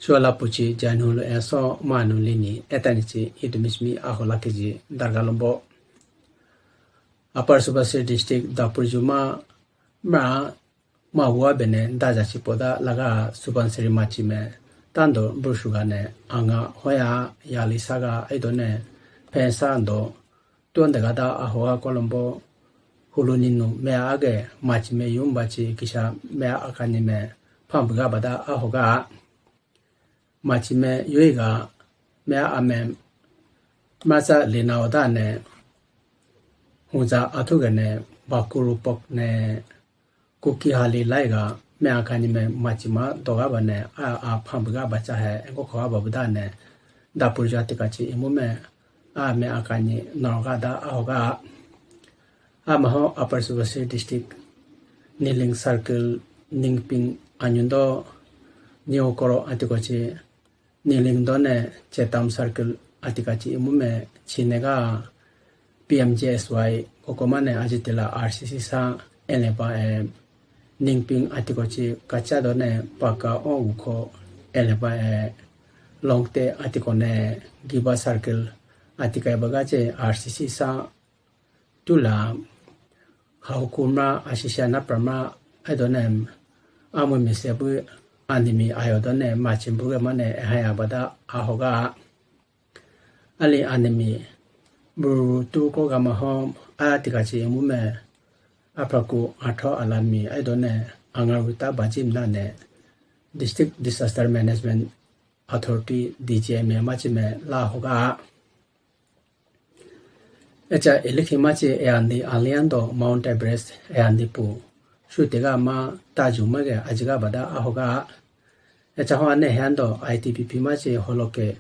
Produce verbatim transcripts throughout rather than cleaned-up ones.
Suala puchi janu lo eso manu lini etani chi idumismi ahola kiji darga lombo. Upper Subansiri District Dapurju ma mra ma wa bene daja chi poda laga Subansiri machi me tando brusuga ne anga hoya yali saga aido ne phensa ndo tuan daga da ahoga kolombo hulu ninu me age machi me yumba chi kisa me akani me phambuga bada ahoga. Machi me yuiga me ame masa lina oda ne huza athuge ne bakuru pok ne kuki hali laiga me akani me machi ma doga ba ne a a phambuga bacha he engo khoga babuda ne Dapurju atika chi imu me a me akani noroga da ahoga. Amaho Upper Subansiri District Niling Circle Ningping Anyundo New Koro atiko chi Niling done Chetam Circle atika chi imu me chinega P M G S Y kokomane ajitila R C C sa eleba e Ningping atiko chi kacha done paka o ukho eleba e Longte atiko ne Giba Circle atika baga che R C C sa tula haukumra asisia naprama aidone amu misebu animi ayodone machimbuge mane ehaya bada ahoga. Ali anemi buru tu ko gama hom a tikachi imu me apraku atho alami aidone angaru ta bajim nane District Disaster Management Authority D G M A machi me la hoga. Echa ilikhi machi eyandi aliando Mount Everest eyandi pu shutega ma taju mage ajiga bada ahoga. Echa ho ane hendo I T B P machi holoke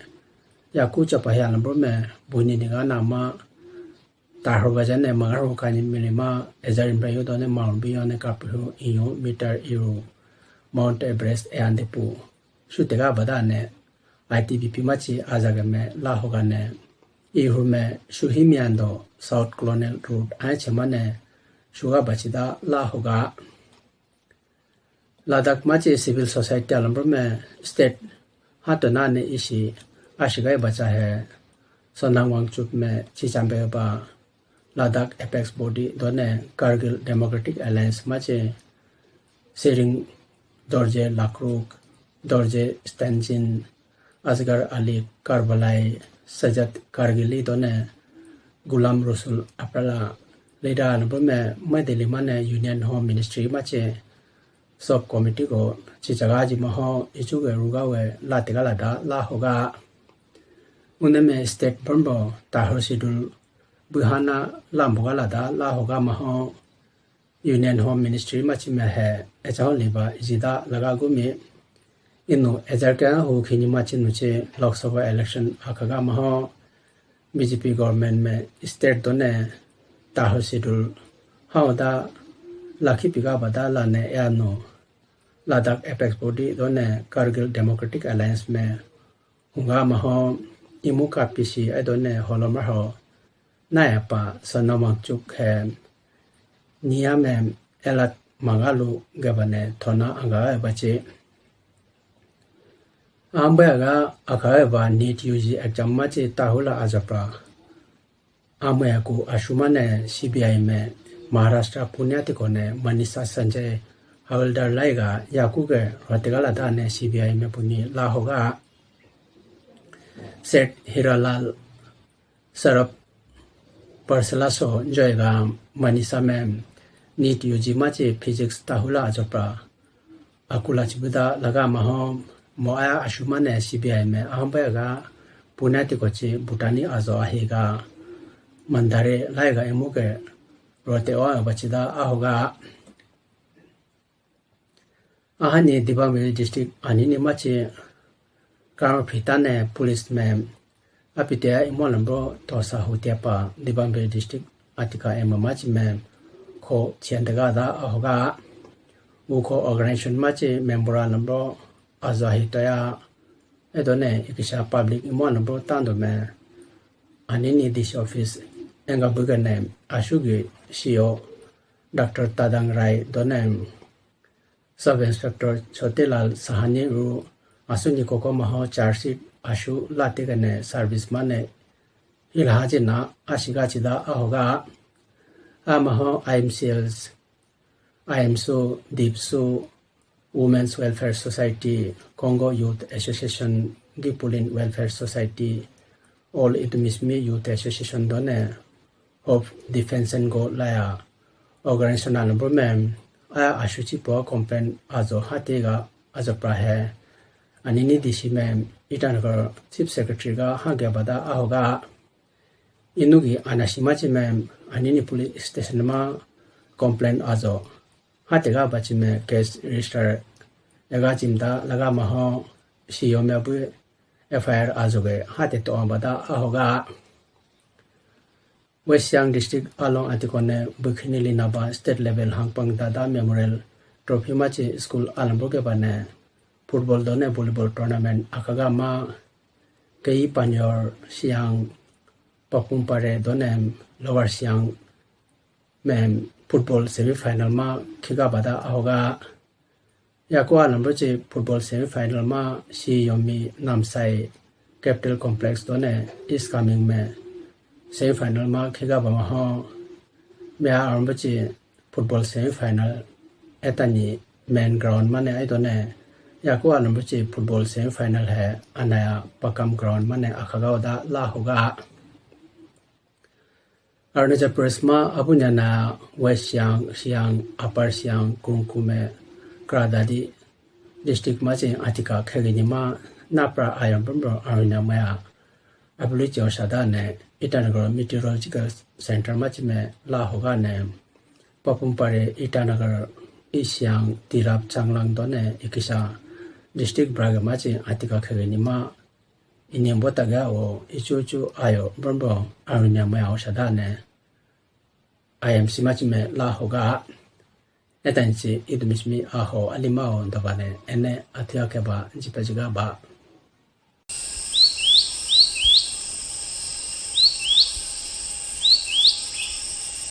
yaku chapa hya lambro me buni niga nama tarho bajane mangaru kani milima ejarim brayo done maun biyo ne kapihu iyo meter iru Mount Everest eyandi pu shutega bada ne I T B P machi ajaga me la hoga ne ihu me shuhimi ando South Colonial Road ai chemane shuga bachida la hoga. Ladakh machi civil society alambro me state hato nane isi ashigai bacha he Sonam Wangchuk me chichambe ba Ladakh apex body done Kargil Democratic Alliance machi Sering Dorje Lakruk, Dorje Stanjin, Asghar Ali Karbalai, Sajjad Kargili done Gulam Rusul Apala leader alambro me mai Delhi mane Union Home Ministry machi sub committee ko chichaga ji maho ichuge rugawe la tegala da la hoga. Uneme state bambo tahor sidul buhana lamboga la da la hoga maho Union Home Ministry machi me he echa ho liba ijida laga gumi. Inu ejar ke hu khini machi nuchi Lok Sabha election akaga maho B J P government me state done tahor sidul hauda lakhi piga bada lane anu Ladakh apex body done Kargil Democratic Alliance me hunga maho imu kapisi aidone holomar ho naya pa Sonam Wangchuk he niyam em elat mangalu gabane thona anga bachi. Ambayaga akha ba NEET U G exam machi tahula ajapra. Amaya ku ashumane C B I me Maharashtra Pune tiko ne Manisha Sanjay Havaldar laiga yaku ke rotegala dane C B I me puni la hoga. Seth Hiralal Sarap Parsalaso joiga Manisha me NEET U G machi physics tahula ajopra akula chibuda laga maho mo aya ashumane C B I me ahambaya ga Pune tiko chi Bhutani azo ahiga Mandare laiga imuke rote o bachida ahoga. Ahani Dibang Valley District anini machi Karma Phitane police me apitea imo lambro tosa hutia pa Dibang Valley District atika ema machi me kho chiandaga da ahoga. Ukho organization machi member lambro azahi toya edone ikisa public imo lambro tando me anini D C office enga bugane ashugi C O Doctor Tadang Rai done Sub Inspector Chotilal Sahani ru Asuni koko maho charge sheet ashu lategane service mane hilaha jina ashiga chida ahoga. Amaho I M C Ls, I M S U, dipsu, Women's Welfare Society, Congo Youth Association, Gipulin Welfare Society, All Idumismi Youth Association done Hope Defense and Go laya organization alambro mem aya ashuchi po complaint azo hatega azo prahe. Anini D C mem Itanagar Chief Secretary ga hage bada ahoga. Inugi anasima chi mem anini police station ma complaint azo hatega bachi me case register ega chimda laga maho siyo me bu F I R azo ge hate to bada ahoga. West Siang District along atikone bukhini linaba state level hangpang dada memorial trophy machi school alambro ke bane football done volleyball tournament akaga ma kei Panyor Siang Papum Pare done Lower Siang mem football semi final ma khiga bada ahoga. Yaku alambro chi football semi final ma si yomi Namsai Capital Complex done is coming me semi final ma khiga ba maho. Me alambro chi football semi final etani main ground mane aidone. Yaku alambro chi football semi final he anaya Pakam ground mane akhaga oda la hoga. Arunachal Pradesh ma abunyana West Siang, Siang, Upper Siang, Kurung Kumey, Kra Daadi district ma chi atika khegini ma napra ayam bro arunya maya. Abuli chi osada ne Itanagar Meteorological Center ma chi me la hoga ne Papum Pare Itanagar East Siang Tirap Changlang done ikisa district braga ma chi atika khegini ma inyembo taga o ichu ichu ayo brombo arunya maya o sada ne I M C ma chi me la hoga. Etanchi Idumismi aho alima o daba ne ene atia keba jipa jiga ba.